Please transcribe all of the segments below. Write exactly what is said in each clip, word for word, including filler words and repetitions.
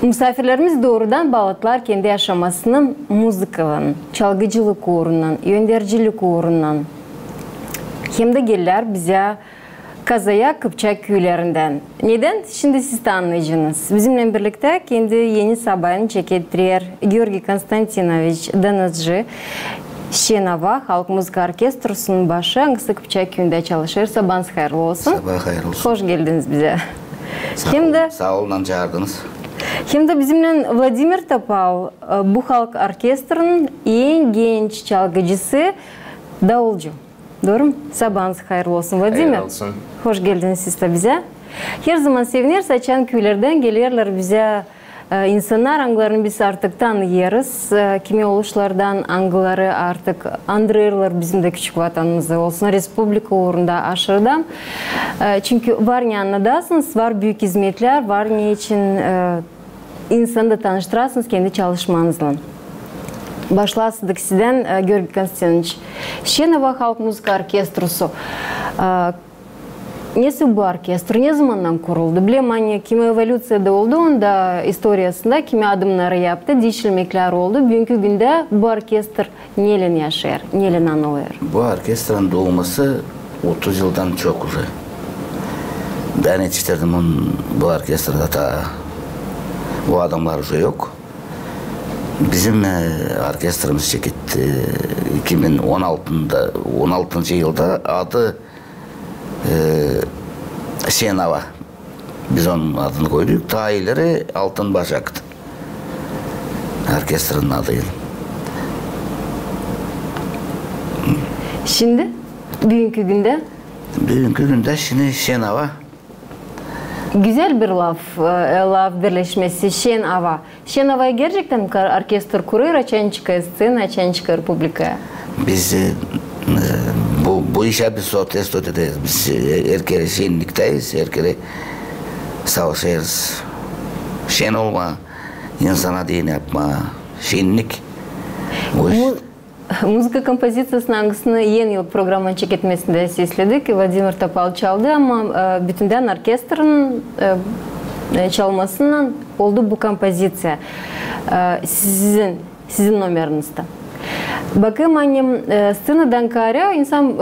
Musaafirlerimiz doorudan baalıdılar kendi yaşamasını muzıkaylan, çalgıcılık uurundan, öndercilik uurundan. Hem dä gelärlär bizä kazaya Kıpçak küülerindän. Nedän? Şindi siz tanıyacenız. Bizimnän birliktä kendi eni sabaanı çekettirer Georgiy Konstantinoviç Danızcı, "Şen ava" halk muzıka orkestrusunun başı, angısı Kıpçak küüyündä çalışêr. Sabaanız hayırlı olsun. Sabaa hayırlı olsun. Hoş geldiniz bizä. Saa olun, saa olun, çaardınız. Hem dä bizimnän Vladimir Topal, e, bu halk orkestrunun en genç çalgıcısı, davulcu. Dooru mu? Sabaanız hayırlı olsun, Vladimir. Hayırlı olsun. Hoş geldiniz siz dä bizä. Herzaman sevineriz, açan küülerdän gelerlär bizä, e, insannar, angılarını biz artık tanıyêrız, e, kimi oluşlardan, angıları artık andırêrlar bizim dä küçük vatanımızı, olsun respublika uurunda aşırı da. E, çünkü var ne annadasınız, var büük izmetlär, var ne için, e, insanı da tanıştırasınız kendi çalışmanızlan. Başlasaydık sizdän, e, Georgiy Konstantinoviç. "Şen ava" halk muzıka orkestrusu. E, nesoy bu orkestr, ne zamandan kuruldu? Bilerim, ani kimi evolüţiya da oldu onda istoriyasında, kimi adımnarı yaptı, diişilmeklär oldu. Büünkü gündä bu orkestr nelän yaşêêr, nelän anılêr? Bu orkestrun duuması otuz yıldan çok uje. Bän etiştirdim onu, bu orkestrada, taa o adamnar uje yok. Bizim, e, orkestrumuz çeketti, e, iki bin on altıda, on altıncı yılda adı, e, "Şen ava". Biz onun adını koyduk. Taa ileri "Altın başak"tı orkestrunun adı. Şindi, büünkü gündä? Büünkü gündä şindi "Şen ava". Gözäl bir laf, e, laf birleşmesi, "Şen ava". "Şen ava" gerçektän kar-, orkestr kurêr, açan çıkêr sţena, açan çıkêr publikaya? Biz, e, e, bu, bu işä biz sootestvot ederiz. Biz, e, herkerä şennikteyız, herkerä savaşêrız şen olmaa, insana deyni yapmaa, şennik. O iş- Mu-, muzıka kompoziţiyasını, angısını Eni yıl programanın çeketmesindä sesledik, Vladimir Topal çaldı, ama, e, bütündän orkestrunun, e, e, çalmasınnan oldu bu kompoziţiya. E, sizin, sizin nomerinizda. Bakêrım, ani, e, sţenadan kaarä insan,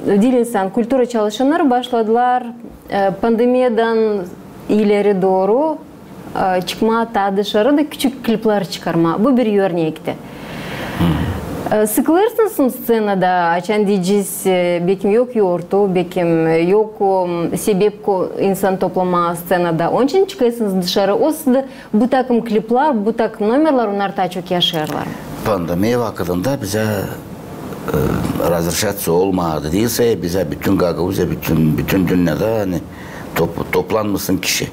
e, diil insan, kultura çalışannarı başladılar, e, pandemiyadan ileri dooru, e, çıkmaa taa dışarı da küçük kliplär çıkarmaa. Bu bir örnekti. E, sıkılêrsınız mı sţenada, açan deyecez, e, bekim yok yortu, bekim yok, o, sebep ko insan toplamaa sţenada. Onuştan çıkêrsınız dışarı, o sırada bu takım kliplär, bu takım nomerlär, onnar taa çok yaşêêrlar. Pandemiya vakıdında bizä, e, razreşaţiya olmadı diilsä, bizä bütün Gagauziya, bütün, bütün dünnedä, ani top-, toplanmasın kişi.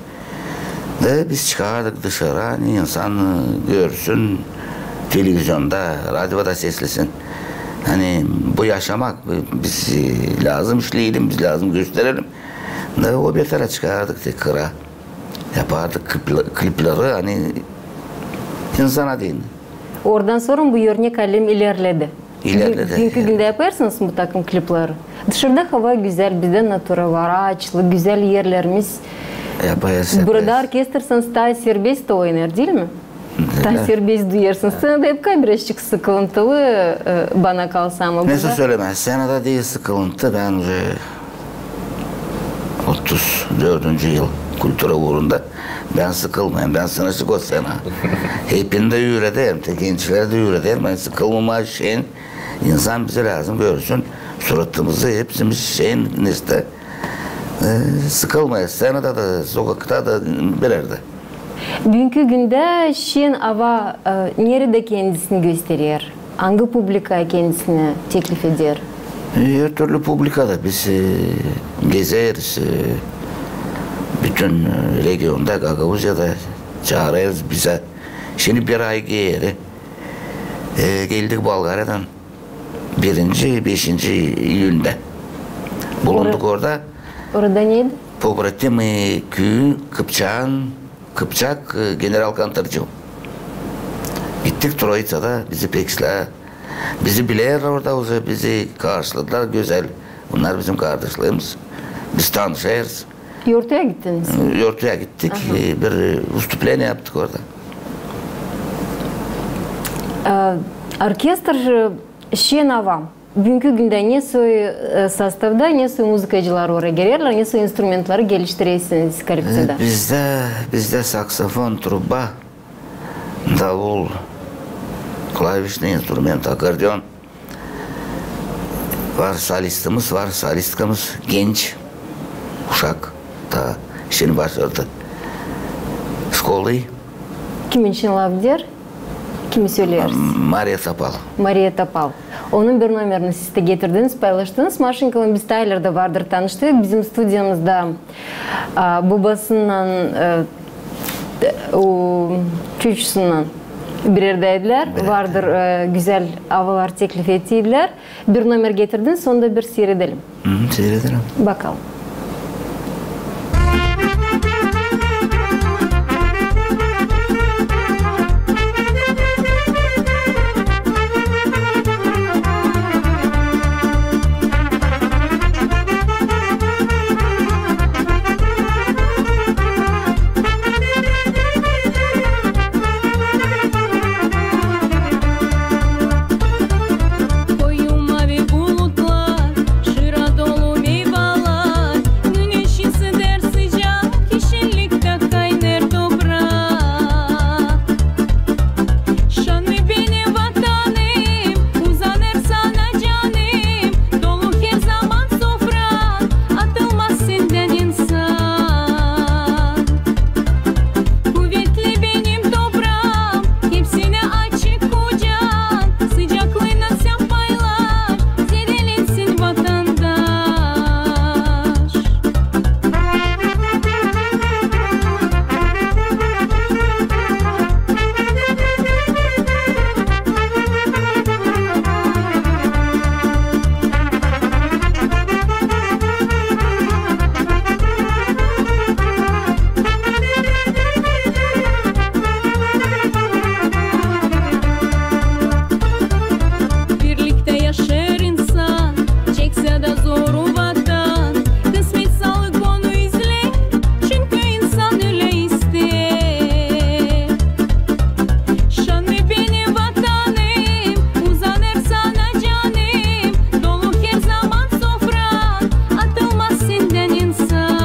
Da biz çıkardık dışarı, ani insan, e, görsün, televizionda, radioda seslesin. Ani bu yaşamak, bi-, biz, e, lääzım işleyelim, biz lääzım gösterelim. Da o beterä çıkardık te kıra. Yapardık klipl-, klipleri, ani insana deyni. Oradan sora bu örnek alem ilerledi. İlerledi. Bü-, büünkü gündä yapêrsınız mı bu takım klipleri? Dışarda hava gözäl, bizdä natura var, aaçlı, gözäl erlerimiz. Yapêrız, yapêrız. Burada orkestrunuz taa serbest oynêêr, diil mi? Taa serbest duyêrsınız. Sţenada hep birazçık sıkılıntılı, e, bana kalsa, ama... Nesoy burada sölemää, sţenada diil sıkılıntı, bän uje otuz dördüncü yıl kultura uurunda. Bän sıkılmêêrım, bän sınışık o sţena. Hepsini dä üürederim, te gençleri dä üürederim. Ani sıkılmamaa şen insan bizi lääzım görsün. Suratımızı hepsimiz şen, neştä, e, sıkılmêêrız. Sţenada da, sokakta da, bir erdä. Büünkü gündä "Şen ava", e, neredä kendisini gösterer? Angı publikaya kendisini teklif eder? E, her türlü publikada biz, e, gezeriz, e, bütün, e, regionda, Gagauziyada çaarêrız bizä. Şindi bir ay geeri, e, geldik Bulgariyadan. Birinci, beşinci iyündä bulunduk orada. Orada neydi? Pobratimi küüyü, Kıpçak, Kıpçak, e, General Kantarcı. Gittik Troitsada, bizi pek islää. Bizi bilerlär orada, uje bizi karşıladılar gözäl. Bunnar bizim kardaşlarımız. Biz tanışêrız. Yortuya gittiniz? Yortuya gittik. Aha. E, bir, e, выступление yaptık orada. E, orkestr, e, şen ava. Büünkü gündä ne soy, e, sostavda, ne soy muzıkacılar oraya gelerlär, ne soy instrumentleri geliştirersiniz kollektivdä? E, bizdä, bizdä saksofon, truba, davul, klavişnıy instrument, akordeon. Var solistimiz, var solistkamız, genç uşak, taa şindi başardı şkolayı. Kimin için lafeder? Kimi söleersiz? Mariya Topal. Mariya Topal. Onun bir nomerini siz dä getirdiniz, paylaştınız. Maşenka, biz taa ileri dä vardır tanıştık. Bizim studiyamızda, a, bobasınnan, e, o, çocusınnan bir erdäydilär. Vardır, e, gözäl avalar teklif ettiydilär. Bir nomer getirdiniz, onu da bir siiredelim. Hı hı, siiredelim. Bakalım. Koyu mavi bulutlar, şıra dolu meyvalar, güneşin sıcak, işilliktä kaynar toprak. Şanlı benim Vatanım, uzanêr sana canım, dolu herzaman sofran, atılmaz sendän insan. Kuvetli benim topraam, hepsinä açık kucaan, sıcaklıını sän paylaş, zedelensin vatandaş. Birliktä yaşêêr insan, çeksä dä zoru vatan, kısmet, saalık onu izleer, çünkü insan ölä isteer. Şanlı benim Vatanım, uzanêr sana canım, dolu herzaman sofran, atılmaz sendän insan.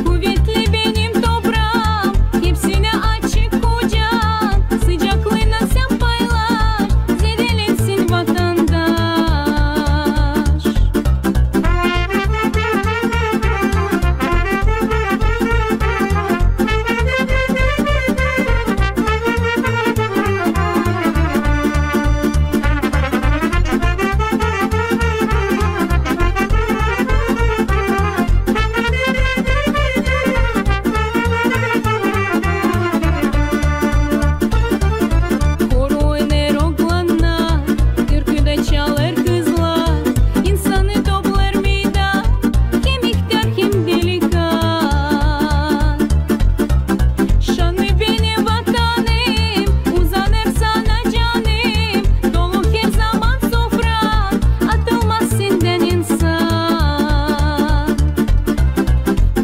Kuvetli benim topraam, hepsinä açık kucaan, sıcaklıını sän paylaş, zedelensin vatandaş. Horu oynêêr oglana, türkü dä çalêr kızlar, insanı toplêêr meydan, hem ihtär, hem delikan. Şanlı benim Vatanım, uzanêr sana canım, dolu herzaman sofran, atılmaz sendän insan.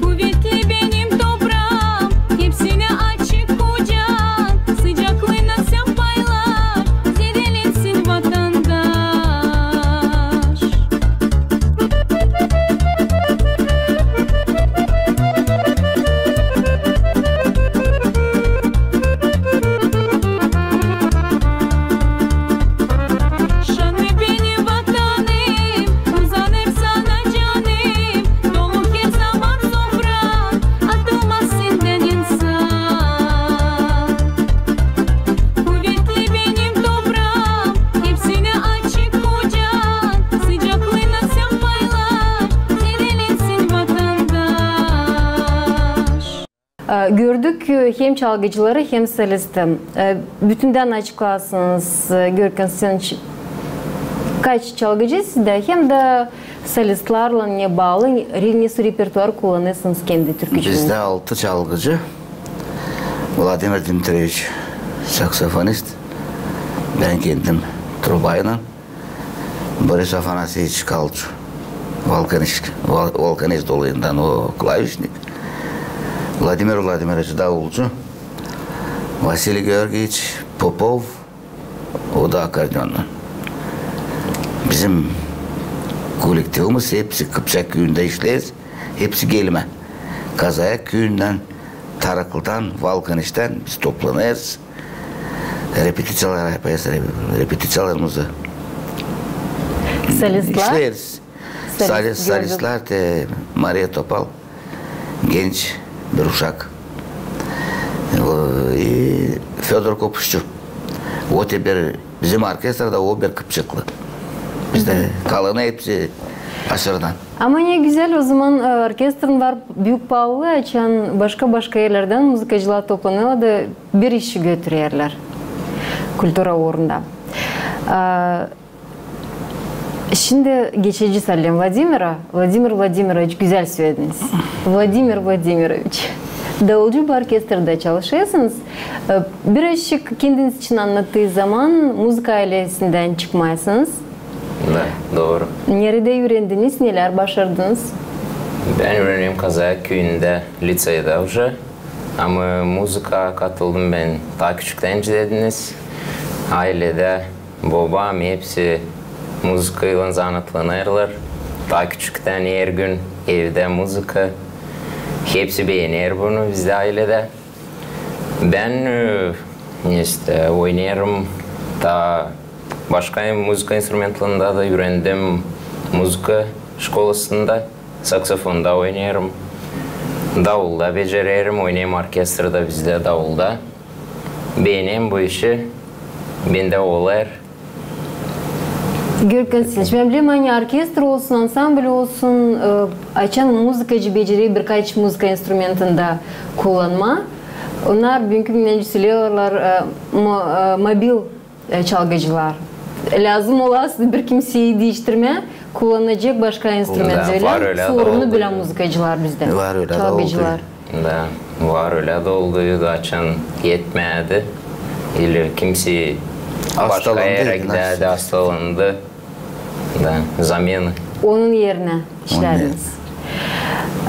Kuvetli benim topraam, hepsinä açık kucaan, sıcaklıını sän paylaş, zedelensin vatandaş. Şanlı benim Vatanım, uzanêr sana canım, dolu herzaman sofran, atılmaz sendän insan. Kuvetli benim topraam, hepsinä açık kucaan, sıcaklıını sän paylaş, zedelensin vatandaş. E, gördük, e, hem çalgıcıları, hem solisti. E, bütündän açıklarsanız, e, Görkem, sen ç-, kaç çalgıcı sizdä, hem dä solistlärlän ne baalı, re-, nesoy repertuar kullanêrsınız kendi türkücüünüzdä? Bizdä altı çalgıcı. Vladimir Dmitrievich saksofonist, bän kendim trubaylan, Boris Afanasyeviç Kalçu Valkaneş, Val-, Valkaneş dolayından o klavişnik. Vladimir Vladimiroviç davulcu. Vasiliy Georgiiç Popov, o da akordeonnan. Bizim kollektivimiz hepsi Kıpçak küüyündä işleeriz. Hepsi gelmä. Kazayak küüyündän, Taraklıdan, Valkaneştän biz toplanêrız. Repetisiyalar yapêrız, rep-, repetisiyalarımızı işleeriz. Solist, solist, solistlar da Mariya Topal, genç bir uşak. O, i Födor Kopuşçu. O da bir bizim orkestrada, o bir kıpçaklı. Bizdä kalanı hepsi aşırıdan. Ama ne gözäl, o zaman, e, orkestrin var büük baalılıı, açan başka-başka erlerdän muzıkacılar toplanêrlar da bir işi götürerlär kultura uurunda. E, şindi geçecez Vladimira. Vladimir Vladimiroviç, gözäl sölediniz. Vladimir Vladimiroviç, davulcu bu orkestrada çalışêrsınız. E, birazcık kendiniz için annattıınız zaman muzıka aylesindän çıkmaysınız. Da, dooru. Neredä üürendiniz, nelär başardınız? Bän üürenerim Kazayak küüyündä, liţeydä uje. Ama muzıkaya katıldım bän taa küçüktän, dediniz. Ayledä bobam hepsi muzıkaylan zanaatlanêrlar. Taa küçüktän hergün evdä muzıka. Hepsi beener bunu bizdä ayledä. Bän, e, işte, oynêêrım taa başka muzıka instrumentlerindä da üürendim muzıka şkolasında. Saksofonda oynêêrım, davulda becererim, oynêêrım orkestrada, bizdä davulda. Beenerim bu işi, bendä olêr. Görkan Siliç, bän bilerim, ani orkestr olsun, ansambl olsun, e, açan muzıkacı becerer birkaç muzıka instrumentindä kullanmaa, onnar büünkü gündä söleerlär, e, mo-, e, mobil, e, çalgıcılar. Lääzım olmêêr bir kimseyi diiştirmää, kullanacek başka instrument. Da, ölä var ölä sorunlu doldu bölä muzıkacılar bizdä. Var ölä doldu. Çalgıcılar. Da, var ölä doldu, da açan etmedi. İli kimsey başka erä gidädi, hastalandı. Da, zamena. Onun erinä işlerdiniz.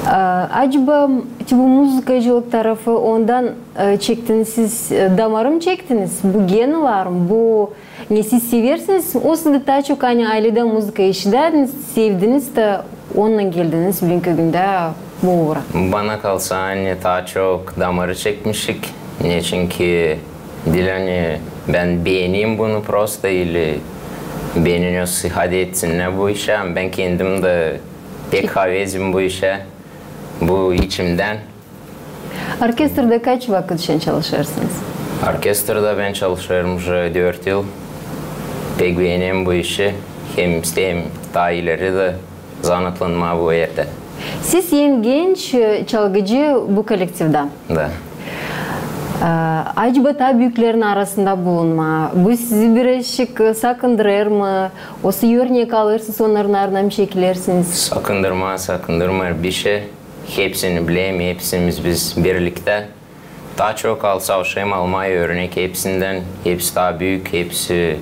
E, acaba bu muzıkacılık tarafı, ondan, e, çektiniz siz, e, damarı mı çektiniz? Bu genalar mı, bu ne siz seversiniz? Osa da taa çok, ani ayledä muzıka işidärdiniz, sevdiniz da onunnan geldiniz büünkü gündä bu uura. Bana kalsa, ani taa çok damarı çekmişik. Neçin ki diil, ani bän beenerim bunu prosta ili beenerim, hadi etsinnär bu işi, ama bän kendim dä pek havezim bu işä, bu içimdän. Orkestrada kaç vakıt şindi çalışêrsınız? Orkestrada bän çalışêrım uje dört yıl. Pek beenerim bu işi. Hem isteerim taa ileri dä zanaatlanmaa bu erdä. Siz en genç, e, çalgıcı bu kollektivdä. Da. E, acaba taa büüklerinnän arasında bulunmaa, bu sizi birazcık, e, sakındırêr mı? Osa örnek alêrsınız, onnarın ardına mı çekilersiniz? Sakındırmaa, sakındırmêêr bişey. Hepsini bilerim, hepsimiz biz birliktä. Taa çok al-, savaşêrım almaa örnek hepsindän. Hepsi taa büük, hepsi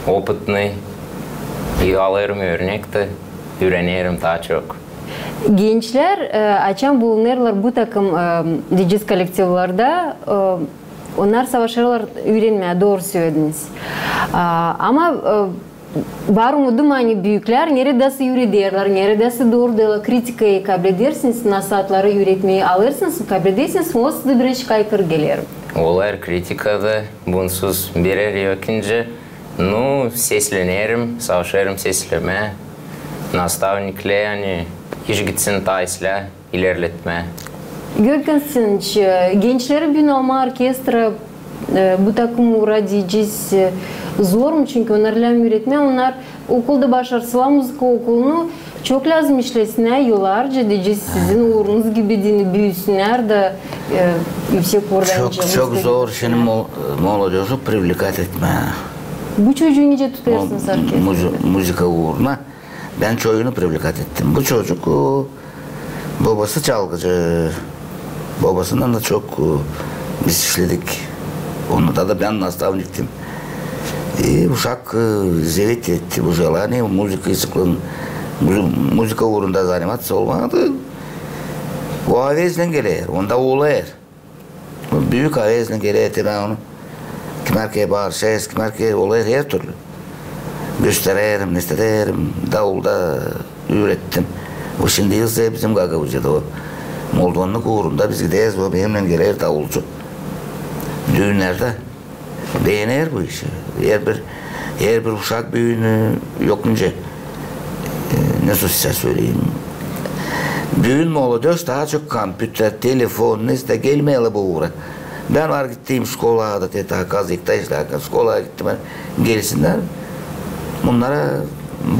opıtnıy. İ alêrım örnek dä, üürenerim taa çok. Gençlär, e, açan bulunêrlar bu takım, e, deyecez, kollektivlerdä, e, onnar savaşêrlar üürenmää, dooru sölediniz. A, ama, e, var umudum, ani büüklär neredäsä üürederlär, neredäsä dooru da kritikayı kabledersiniz, nasaatları üüretmeyi alêrsınız, kabledersiniz, osa da biraz aykırı geler. Olêr kritika da, bunsuz birär yakınca, nu, seslenerim, savaşêrım seslemää, nastavnikleri, ani iş gitsin taa islää ilerletmää. Görkan Siliç, e, gençleri büün almaa orkestra, e, bu takım uura deyecez, e, zor mu? Çünkü onnarı lääzım üüretmää, onnar okulda başarsalar muzıka okulunu, çok lääzım işlesinnär yıllarca, deyecez, sizin uurunuz gibi deyni, büüsünnär da, e, üüsek uurda. Çok, çok zor şindi mol-, молодёжь привлекать etmää. Bu çocuku nicä tutêrsınız orkestrada? Muzi-, muzıka uuruna. Bän çoyunu привлекать ettim. Bu çocuk, o, bobası çalgıcı. Bobasınnan da çok, o, biz işledik. Onda da bän nastavniktim. E, uşak, e, zavet etti bu желание, muzıka sıklığın Muzi-, muzıka uurunda zanimaţa olmadı. O avezlän geler, onda olêr. Büük avezlän geler, te bän onu kimärkää baaşêêrız, kimärkää olêr hertürlü. Göstererim, ne isteerim, davulda üürettim. O şindi yılsa bizim Gagauziyada o moldovannık uurunda biz gideriz, o benimnän geler davulcu. Düünnerdä. Beener bu işi. Herbir, herbir uşak büün, e, yok nicä, e, nasıl sizä söleyim. Büün molodöş taa çok kompüter, telefon, ne isteer, gelmeerlär bu uura. Bän var gittiim şkolaya da, te taa kazekta işlärkän, şkolaya gittim, gelsinnär. Bunnara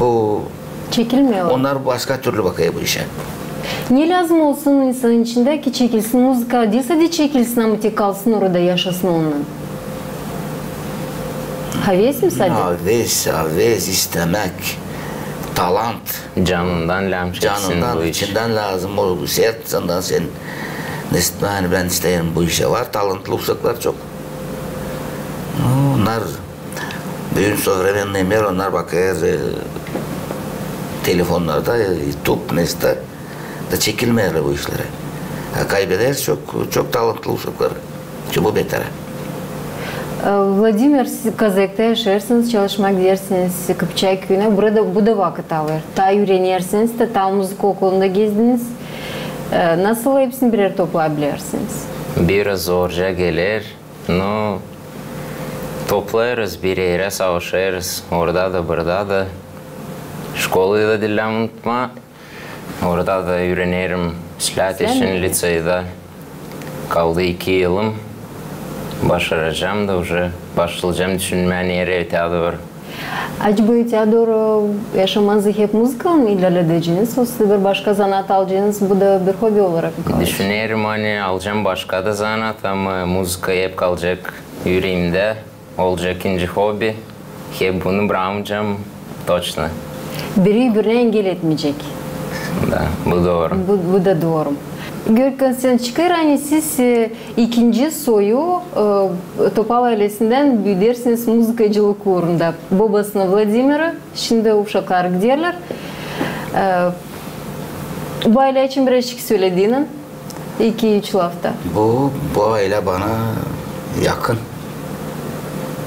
bu Çekilmeerlär. Onnar başka türlü bakêr bu işä. Ne lääzım olsun insanın içindä, ki çekilsin muzıkaya, diil sade çekilsin, ama te kalsın orada, yaşasın onunnan? Haves mi sade? Haves, haves, istämäk, talant. Canından lääzım çeksin bu iş. Canından, içindän lääzım, o sert insandan sän, ne isteer, ani bän isteerim bu işä. Var talantlı uşaklar çok. Onnar büün современный мир, onnar bakêr, e, telefonnarda, e, YouTube, ne isteer, da çekilmeerlär bu işlerä. A kaybeder çok, çok talantlı uşakları. Şu bu beterä. E, Vladimir, siz Kazayakta yaşêêrsınız, çalışmaa gidersiniz Kıpçak küüyünä. Burada, bu da vakıt alêr. Taa üürenersiniz dä, taa muzıka okulunda gezdiniz. E, nasıl hepsini bir erä toplaa bilersiniz? Biraz zorca geler. Nu, toplêêrız bir erä, savaşêrız, orada da, burada da. Şkolayı da diil lääzım unutmaa. Orada da üürenerim. Slät işin liceyda. Kaldı iki yılım. Başaracam da, uje başlayacam düşünmää, nereyi, öteyä dooru. Acaba öteyä dooru yaşamanızı hep muzıkaylan mı ilerledeceniz, osa bir başka zanaat alacenız, bu da bir hobi olarak mı kalacek? Düşünerim, ani alacam başka da zanaat, ama muzıka hep kalacek üreemdä, olacek ikinci hobi. Hep bunu brakmayacam, toçno. Biri öbürünä engel etmeyecek. Da, bu dooru. Bu, bu da dooru. Georgiy Konstantinoviç, çıkêr, ani siz, e, ikinci soyu, e, Topal aylesindän büüdersiniz muzıkacılık uurunda. Bobasını Vladimiri, şindi uşaklar giderlär. E, bu aylä için birazcık sölediinän iki-üç lafta. Bu, bu aylä bana yakın.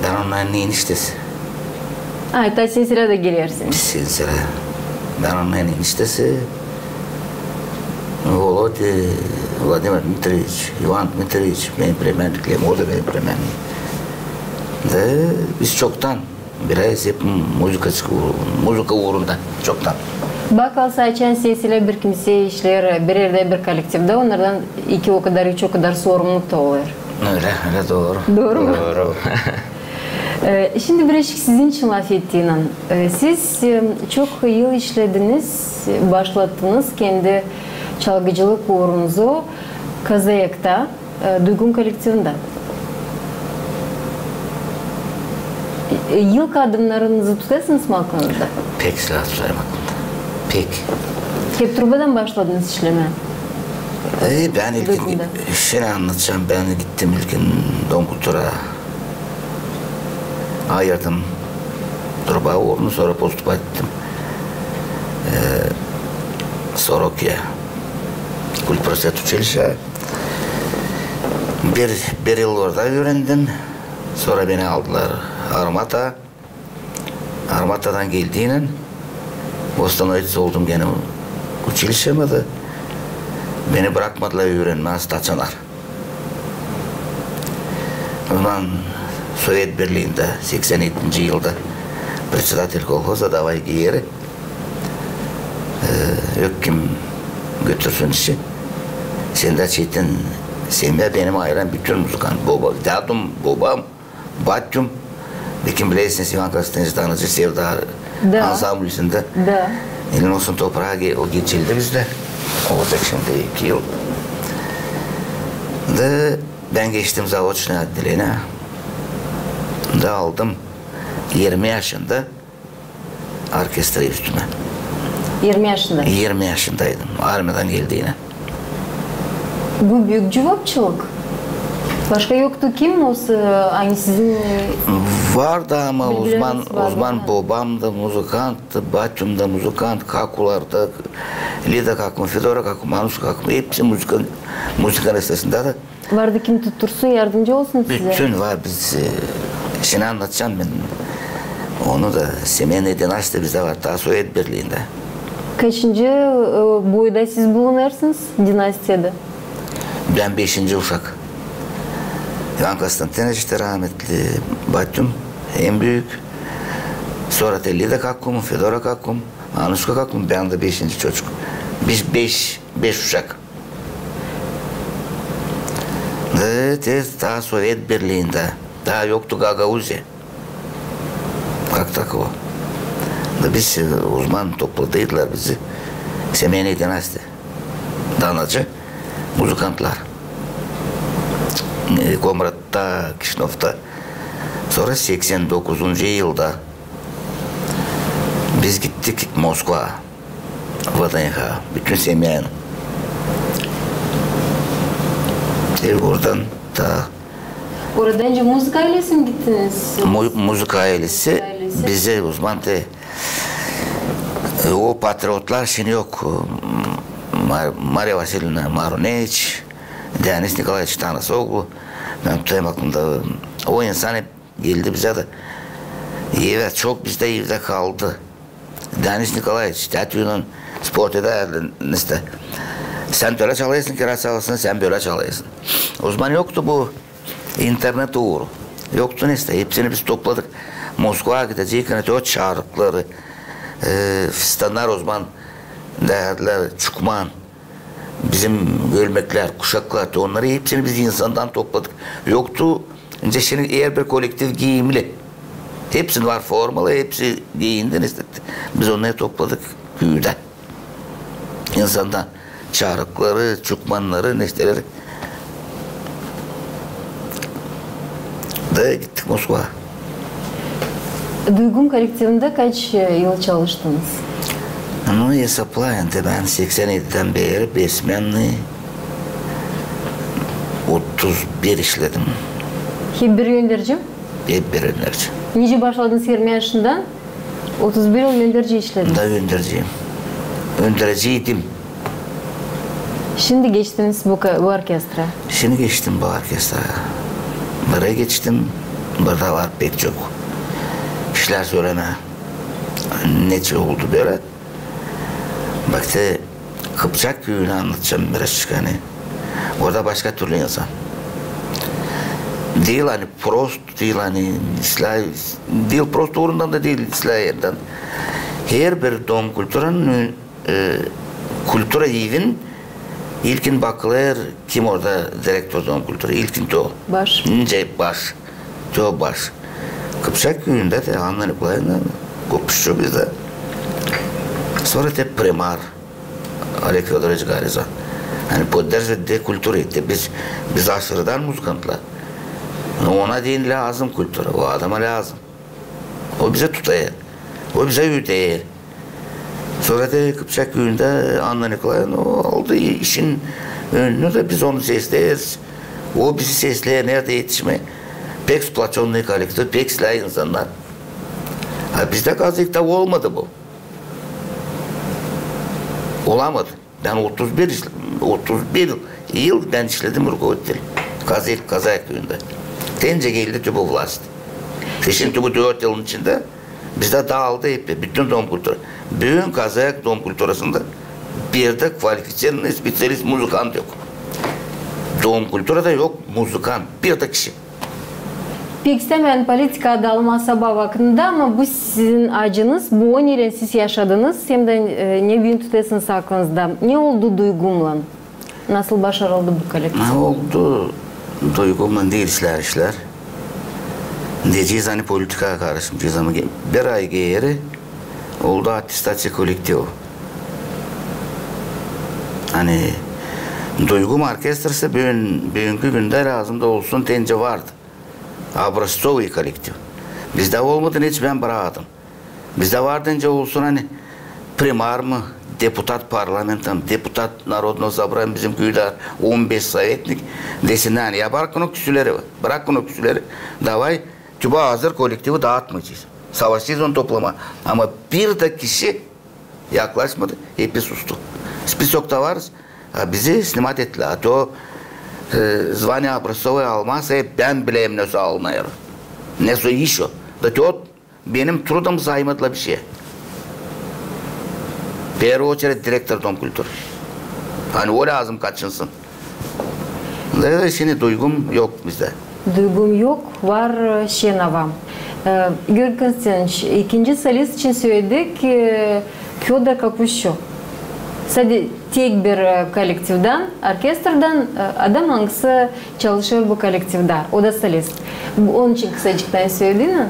Bän onnarın eniştesi. A, taa siz sırada gelersiniz. Siz sırada. Bän onnarın eniştesi. Volodya, Vladimir Dmitrievich, İvan Dmitrievich, benim plemänniklerim, o da benim plemänniim. Da biz çoktan biraz hep muzıka, muzıka uurunda çoktan. Bakalım, açan siz söleyä, bir kimsey işleer bir erdä, bir kollektivdä, onnardan iki o kadar, üç o kadar sorumluluk da olêr. Ölä, ölä, dooru. Dooru mu? Dooru. E, şindi birazcık sizin için lafettiynän. E, siz, e, çok yıl işlediniz, başlattınız kendi çalgıcılık uurunuzu Kazayakta, e, Duygun kollektivindä. E, ilk adımnarınızı tutêrsınız mı aklınızda? Pek sıra tutêrım aklımda. Pek. Hep trubadan başladınız işlemää? E, bän ilkin, Duygunda. Şindi annadacam, bän gittim ilkin Dom kultura. Ayırdım truba uurunu, sora postupat ettim, e, Sorokaya. Культпросвет училища. Bir, bir yıl orada üürendim. Sora beni aldılar Armata. Armatadan geldiynän, восстановиться oldum genä училищемda. Beni brakmadılar üürenmää staţionar. O zaman Sovet Birliindä seksän edinci yılda председатель колхоза, davay geeri, e, yok kim götürsün işi. Sendä çetin semya, benim aylem bütün muzıkant. Boba, dädum, bobam, batüm. Bekim bilersiniz, İvan Konstantinoviç Danıcı, Sevda ansamblindä. Da. Elin olsun topraa, o geçildi bizdä. Olacek şindi iki yıl. Da bän geçtim zaoçnoe oddeleniya. Da aldım irmi yaşında orkestra üstümä. İrmi yaşında? İrmi yaşındaydım. Armiyadan geldiynän. Bu büük cuvapçılık. Başka yoktu kim olsa, ani sizin, e, Vardı, ama o zaman, o zaman bobam da muzıkanttı, batüm da muzıkant, Kakular da, Lida Kakum, Fedora Kakum, Anuşka Kakum, hepsi muzıka, muzıka üniversitesindä dä. Vardı kim tuttursun, yardımcı olsun sizä? Bütün var, biz, e, şindi annadacam bän. Onu da semeynaya dinastiyada bizdä var, taa Sovet Birliindä. Kaçıncı, e, boyda siz bulunêrsınız dinastiyada? Bän beşinci uşak. İvan Konstantinoviç dä rahmetli, batüm en büük. Sora da Lida Kakum, Fedora Kakum, Anuşka Kakum, bän dä beşinci çocuk. Biz beş, beş uşak. Da te taa Sovet Birliindä, taa yoktu Gagauziya. Как таково. Da biz, e, o zaman topladıydılar bizi. Semeynaya dinastiya. Danacı muzıkantlar. E, Komratta, Kişinövda. Sora seksän dokuzuncu yılda biz gittik Moskvaa. V D N H, bütün semeynaylan. E, oradan da... Oradan da muzıka aylesi mi gittiniz? Mu-, muzıka aylesi. Muzıka aylesi. Bizä o zaman te, e, o patriotlar şindi yok. Mar-, Mariya Vasilievna Maruneviç, Dionis Nikolaeviç Tanasoglu. Bän tutêrım aklımda. O insan hep geldi bizä dä. Evä, çok bizdä evdä kaldı. Dionis Nikolaeviç, täätüylän sport edärdi, neysä. Sän tölä çalêrsın, kira çalêrsın, sän bölä çalêrsın. O zaman yoktu bu internet uuru. Yoktu, neysä. Hepsini biz topladık. Moskvaa gidecäydik, ani o çarıkları, e, fistannar o zaman deerlär, çukman. Bizim gölmeklär, kuşaklar, te onnarı hepsini biz insandan topladık. Yoktu, nicä şindi herbir kollektiv giiyimli. Hepsinin var formalı, hepsi giiyindi, neysä. Biz onnarı topladık küüdä. İnsandan çarıkları, çukmannarı, neysäleri. Da gittik Moskvaa. Duygum kollektivindä kaç, e, yıl çalıştınız? Ну, esaplayın da, bän seksän edidän beeri besmennıy otuz bir işledim. Hep bir önderci? Hep bir önderci. Nicä başladınız, irmi yaşından? Otuz bir yıl önderci işlediniz. Da önderciyim. Önderciydim. Şindi geçtiniz bu ka-, bu orkestra. Şindi geçtim bu orkestra. Burayı geçtim. Burada var pek çok işlär sölemää. Neçin oldu bölä? Bak, te Kıpçak küüyünü annadacam birazcık, ani. Orada başka türlü insan. Diil, ani prost diil, ani islää, diil prost uurundan da diil, islää erden. Herbir dom kulturanın, e, kultura evin ilkin bakılêr, kim orada direktor dom kultura. İlkin te o. Baş. Nicä baş. Te o baş. Kıpçak küüyündä te Anna Nikolaevna, komşu bizdä. Sora te primar. Oleg Födoroviç Garizan. Ani podderživêr kultura. Te biz, biz aşırıdan muzıkantlar. Ona deyni lääzım kultura, o adama lääzım. O bizä tutêr. O bizä üüder. Sora da Kıpçak küüyündä Anna Nikolaevna o aldı işin önünü da biz onu sesleeriz. O bizi sesleer, neredä etişmää. Pek splaçennıy kollektiv, pek islää insannar. A bizdä Kazayakta olmadı bu. Olamadı. Bän otuz bir, otuz bir yıl bän işledim rukovoditelä Kazayak, Kazayak küüyündä. Te nicä geldi te bu vlast. Şindi bu dört yılın içindä bizdä daaldı hep, bütün dom kultura. Büün Kazayak dom kulturasında bir dä kvalificirannıy specialist muzıkant yok. Dom kulturada yok muzıkant, bir dä kişi. Pek istämeerim politika dalmaa sabaa vakıdında, ama bu sizin acınız, bu, neylän siz yaşadınız, hem dä, e, ne büün tutêrsınız aklınızda. Ne oldu Duygumnan? Nasıl başarıldı bu kollektiv? Ne oldu Duygumnan? Diil islää işlär. Deyecez, ani politikaya karışmayacez, ama ge-, bir ay geeri oldu attestaţiya kollektiva. Ani Duygum orkestrası büün, büünkü gündä lääzım da olsun, te nicä vardı. Образцовый kollektiv. Bizdä olmadı, neçin bän brakmadım. Bizdä vardı, nicä olsun, ani primar mı, deputat parlamenta mı, deputat Narodnogo sobraniya, bizim küüdä on beş sovetnik, desin, ani ya brakın o küsüleri, brakın o küsüleri, davay Tübä hazır, kollektivi daatmayacez. Savaşacez onu toplamaa. Ama bir dä kişi yaklaşmadı, hepi sustu. Spisokta varız, a bizi snimat ettilär. A te o, e, zvanie obrazcovoye almasa, bän bilerim, nesoy alınêr. Nesoy iş o. Da te o benim trudom saymadılar bişey. Первую очередь direktor Dom kulturı. Ani o lääzım kaçınsın. Da şindi duygum yok bizdä. Duygum yok, var, e, şenavam. E, İgor Konstantinoviç, ikinci solist için söledik, e, Födor Kopuşçu. Sade tek bir, e, kollektivdän, orkestrdan, e, adam, angısı çalışêr bu kollektivdä, o da solist. Bu, onun için kısacıktan söledin mi?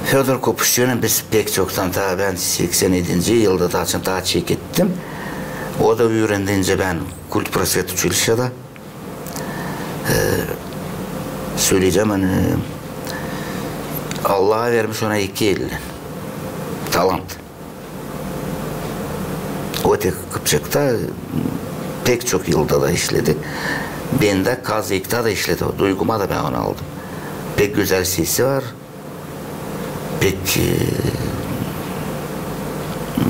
Födor Kopuşçuylan biz pek çoktan, taa bän seksän edinci yılda taa, taa çekettim. O da üürendi bän Kultprosvet uçilişçada. E, söleyecäm, ani Allah vermiş ona iki elän talant. O tek Kıpçakta pek çok yılda da işledi. Bendä Kazıyıkta da işledi. O duyguma da bän onu aldım. Pek gözäl sesi var. Pek, e,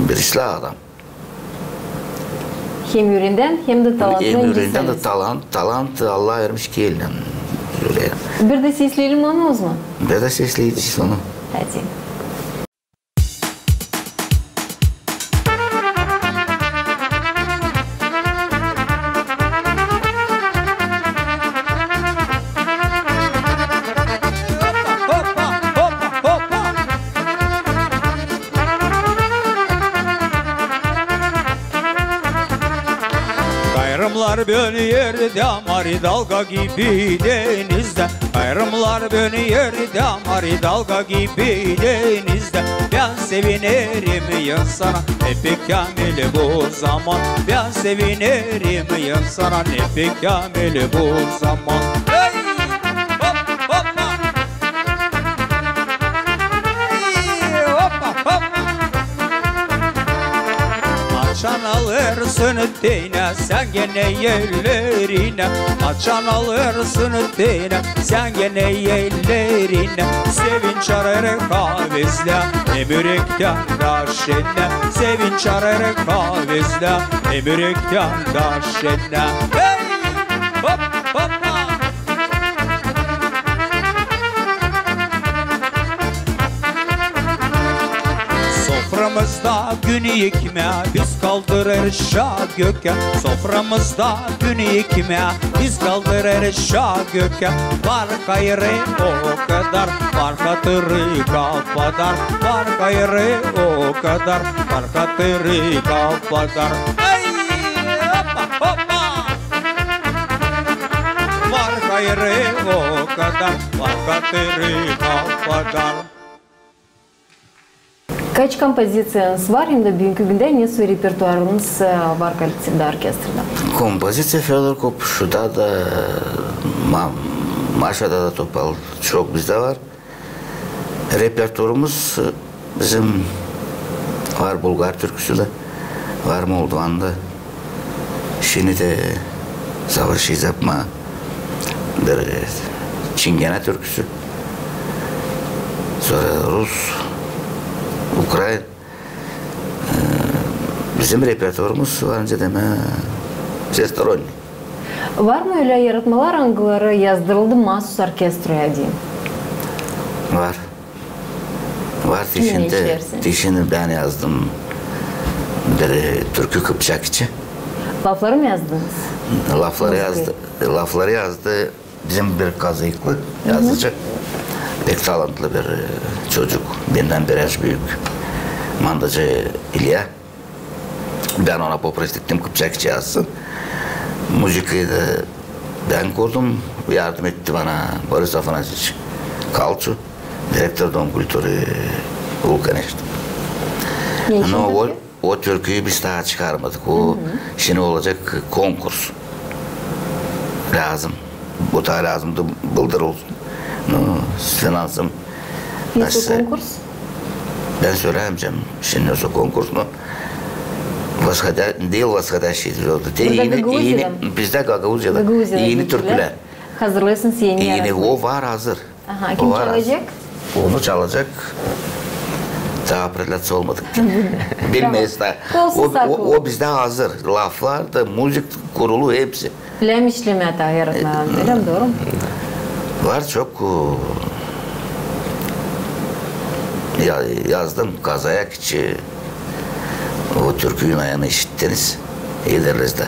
bir işlää adam. Hem üüredän, hem dä talantlı. Hem üüredän dä solist. Talant, talant Allah vermiş iki elän. Ölä. Bir dä sesleyelim onu o zaman. Bir dä sesleyecez onu. Hadi. Kayrımnar beni erdä, mari dalga gibi denizdä. Kayrımnar beni erdä, mari dalga gibi denizdä. Bän sevinerim insana, ne pek käämil bu zaman. Bän sevinerim insana, ne pek käämil bu zaman. Hey! Hop, hoppa! Hey, hoppa, hoppa! Açan alêrsın tenä sän genä ellerinä, açan alêrsın tenä sän genä ellerinä. Sevinç arêêr kavezlä, hem ürektän dä şennä. Sevinç arêêr kavezlä, hem ürektän dä şennä. Hey! Hop, hoppa! Soframızda gün ekmää biz kaldırêrız gökä. Soframızda gün ekmää biz kaldırêrız gökä. Var hayrı o kadar, var hatırı kapadar. Var hayrı o kadar, var hatırı kapadar. Ay, hoppa, hoppa! Var hayrı o kadar, var hatırı kapadar. Kaç kompoziţiyanız var, hem dä büünkü gündä nesoy repertuarınız, e, var kollektivdä, orkestrada? Kompoziţiya Födor Kopuşçuda da, Ma-, Maşada da topal çok bizdä var. Repertuarımız, e, bizim var bulgar türküsü dä, var moldovan da. Şindi dä savaşêrız yapmaa bir, e, çingenä türküsü. Sora rus, ukrain. E, bizim repertuarımız var, nicä demää, всесторонний. Var mı ölä yaratmalar, angıları yazdırıldı maasuz orkestroya deyni? Var. Var. Kiminä işleersin? Te şindi bän yazdım bir, e, türkü Kıpçak için. Lafları mı yazdınız? Lafları yazdı, lafları yazdı bizim bir kazıyıklı yazıcı. Pek talantlı bir, e, çocuk. Bendän bir yaş büük. Mandacı İlya. Bän ona poprosittim Kıpçak için yazsın. Muzıkayı da bän kurdum. Yardım etti bana Boris Afanasyeviç Kalçu, direktor Dom kulturı Vulkaneşt. Ne için peki? O türküyü biz taa çıkarmadık. O şindi olacek konkurs. Lääzım. Bu taa lääzımdı bıldır olsun. Nu, finansım. Nesoy konkurs? Bän söleyämeyecäm şindi nesoy konkurs, nu, восходя-, diil восходящий звёзды. Te eni, eni, bizdä Gagauziyada eni türkülär. Hazırlêêrsınız eni yaratmaa. O var hazır. Aha, kim çalacek? Onu çalacek. Taa определиться olmadık. Bilmeeriz taa. O bizdä hazır. Laflar da, muzıka kurulu hepsi. Lääm işlemää taa yaratmaa, ölä mi, dooru mu? Var çok, yazdım, Kazayak içi, o türküyü, naerno, işittiniz ilerlerdä.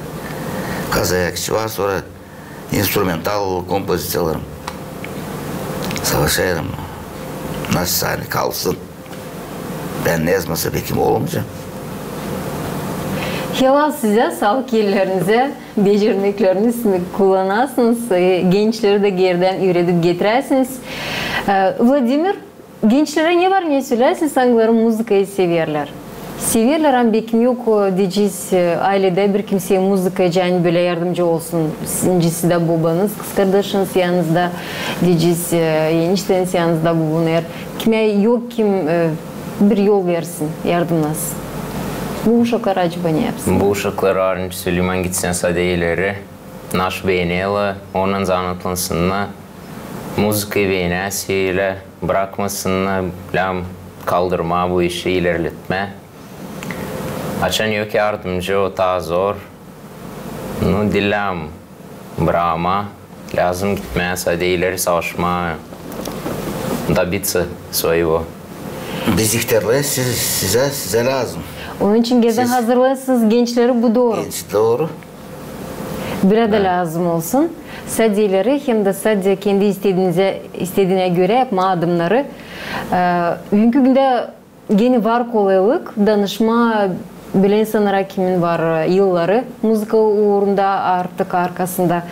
Kazayak içi var, sora instrumental kompoziciyalarım. Savaşêrım, nasıl sani kalsın. Bän ne yazmasa, bekim olmayacek. Helal sizä, saalık ellerinizä, becermeklerinizi kullanasınız, gençleri dä geerdän üüredip getiräsiniz. Vladimir, gençlerä ne var ne söläsiniz, angıları muzıkayı severlär? Severlär, ama bekim yok, deyecez, ailedä bir kimsey muzıkacı, ani bölä yardımcı olsun, sizincisi dä bobanız, kızkardaşınız yanınızda, deyecez, enişteniz yanınızda bulunêr. Kimä yok kim bir yol versin, yardım nasıl? Bu uşaklar acaba ne yapsın? Bu uşaklar, ancak söleyim, gitsin sade ileri. Naşı beenerlär, onunnan zanaatlansınnar. Muzıkayı beenerlär, brakmasınnar, lääm kaldırmaa bu işi, ilerletmää. Açan yok yardımcı, o taa zor. Nu, diil lääm brakmaa, lääzım gitmää sade ileri, savaşmaa, добиться своего. Biz ihtärlıyız, siz, sizä, sizä lääzım. Onun için geerdän hazırlêêrsınız gençleri, bu dooru. Genç, dooru. Bölä dä lääzım olsun. Sade ileri, hem dä sade kendi istediinä görä yapmaa adımnarı. Büünkü gündä genä var kolaylık danışmaa bölä insannara, kimin var yılları muzıka uurunda artık arkasında.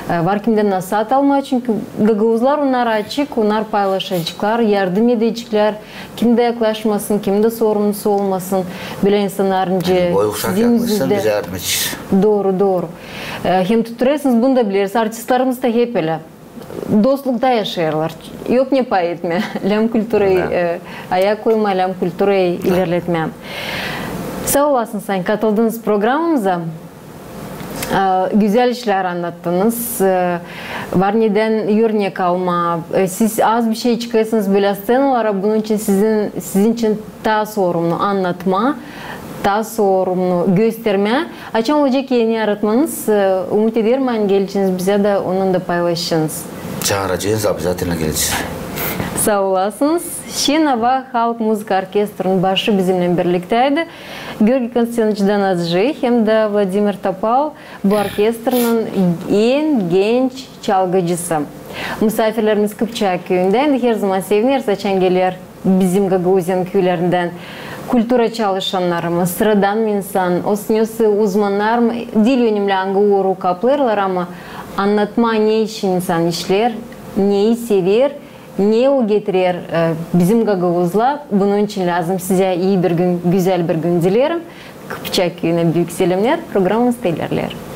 Var kimdän nasaat almaa, çünkü gagauzlar, onnar açık, onnar paylaşaceklar, yardım edeceklär. Kim dä yaklaşmasın, kim dä sorumnusu olmasın bölä insannarıncı. Sizin üzdünüzdä. Dooru, dooru. Hem tutturêrsınız, bunu da bileriz. Artistlarımız da hep ölä. Dostlukta yaşêêrlar. Yok ne pay etmää. Lääm kulturayı ayak koymaa, lääm kulturayı ilerletmää. Saa olasınız, ani katıldınız programamıza. Gözäl işlär annattınız. Var nedän örnek almaa. Siz az bişey çıkêrsınız bölä sţenalara, bunun için sizin, sizin için taa sorumnu annatmaa, taa sorumnu göstermää. Açan olacek eni yaratmanız, umut ederim, ani geleceniz bizä dä, onunnan da paylaşacez. Çaaracez, обязательно gelecez. Saa olasınız. Şen Ava halk muzıka orkestrunun başı bizimnän birliktäydi. Georgiy Konstantinoviç Danacı hem dä Vladimir Topal, bu orkestrunun en genç çalgıcısı. Musaafirlerimiz Kıpçak küüyündän, herzama sevineriz, açan geler bizim Gagauziyanın küülerindän kultura çalışannarımız, sıradan insan, olsun, olsun, uzmannar, diil önemli, angı uuru kaplêêrlar, ama annatmaa, ne için insan işleer, neyi sever, ne o getirer bizim gagauzlara, bunun için lääzım sizä ii bir gün, gözäl bir gün dilerim. Kıpçak küüyünä büük selämnär, programamız ilerleer.